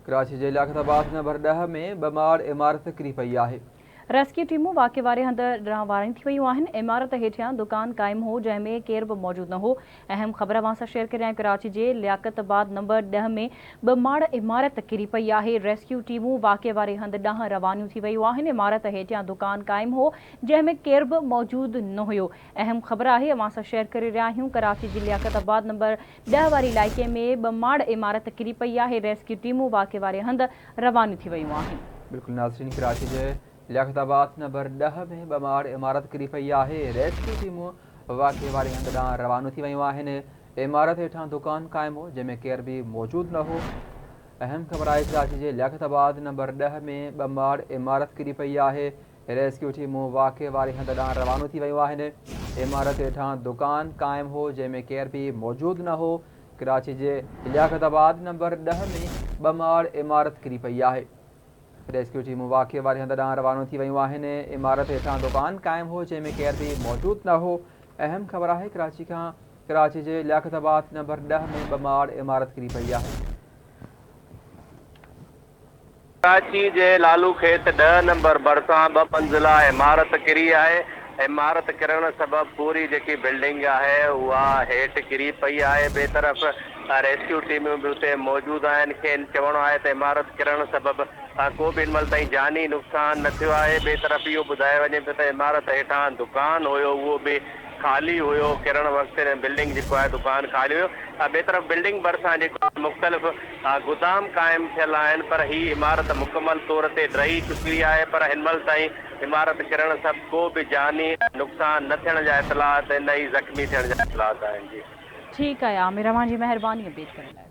ڪراچي جي لياقت آباد نمبر ڏهه ۾ ٻه ماڙ عمارت ڪري پئي آهي. ريسڪيو ٽيمون واقعي واري هنڌ ڏانهن وارڻيون ٿي ويون آهن. عمارت هيٺيان دڪان قائم هو جنهن ۾ ڪير به موجود نه هو. اهم خبر اوهان سان شيئر ڪري رهيا آهيون ڪراچي جي لياقت آباد نمبر ڏهه ۾ ٻه ماڙ عمارت ڪري پئي آهي. ريسڪيو ٽيمون واقعي واري هنڌ ڏانهن روانيون ٿي ويون آهن. عمارت هيٺيان دڪان قائم هو جنهن ۾ ڪير به موجود نه هيو. اهم خبر آهي اوهان سان شيئر ڪري رهيا آهيون ڪراچي جي لياقت آباد نمبر ڏهه واري علائقي ۾ ٻه ماڙ عمارت ڪري پئي آهي، ريسڪيو ٽيمون واقعي واري هنڌ روانيون ٿي ويون آهن. بلڪل ناظرين ڪراچي جي لياقت آباد نمبر ڏهه ۾ ٻه ماڙ عمارت ڪري پئي آهي، ريسڪيو ٽيمون واقعي واري هنڌ ڏانهن روانيون ٿي ويون آهن، عمارت هيٺان دڪان قائم هو جنهن ۾ ڪير به موجود نه هو، اهم خبر آهي ڪراچي جي لياقت آباد نمبر ڏهه ۾ ٻه ماڙ عمارت ڪري پئي آهي، ريسڪيو ٽيمون واقعي واري هنڌ ڏانهن روانو ٿي ويون آهن. عمارت هيٺان دڪان قائم هو جنهن ۾ ڪير به موجود نه هو. ڪراچي جي لياقت آباد نمبر ڏهه ۾ ٻه ماڙ عمارت ڪري پئي آهي. ريسڪيو ٽيمون واقعي واري هنڌ ڏانهن روانو ٿي ويون آهن. عمارت هيٺان دڪان قائم هو جنهن ۾ ڪير به موجود نه هو. اهم خبر آهي ڪراچي کان ڪراچي جي لياقت آباد نمبر ڏهه ۾ ٻه ماڙ عمارت ڪري پئي آهي. ڪراچي جي لالو کيت ڏهه نمبر ڀرسان ٻه منزله عمارت ڪري آهي، عمارت ڪرڻ سبب پوري جيڪي بلڊنگ آهي اها هيٺ ڪري پئي آهي، ٻئي طرف ريسڪيو ٽيمون به اتي موجود آهن، کين چوڻ آهي ته عمارت ڪرڻ سبب ڪو به هن مهل تائين جاني نقصان نه ٿيو آهي، ٻئي طرف اهو ٻڌايو وڃي پيو ته عمارت هيٺان دڪان هيو اهو به خالي هيو، ڪرڻ وقت بلڊنگ جيڪو آهي دڪان خالي هيو، ٻئي طرف بلڊنگ ڀرسان جيڪو آهي مختلف گدام قائم ٿيل آهن پر هي عمارت مڪمل طور تي ڊهي چڪي آهي پر هن مهل تائين عمارت ڪرڻ سب ڪو به جاني نقصان نه ٿيڻ جا اطلاعات نه ئي زخمي ٿيڻ جا اطلاعات آهن جي. ٺيڪ آهي عامر اوهان جي مهرباني اپڊيٽ ڪرڻ لاء.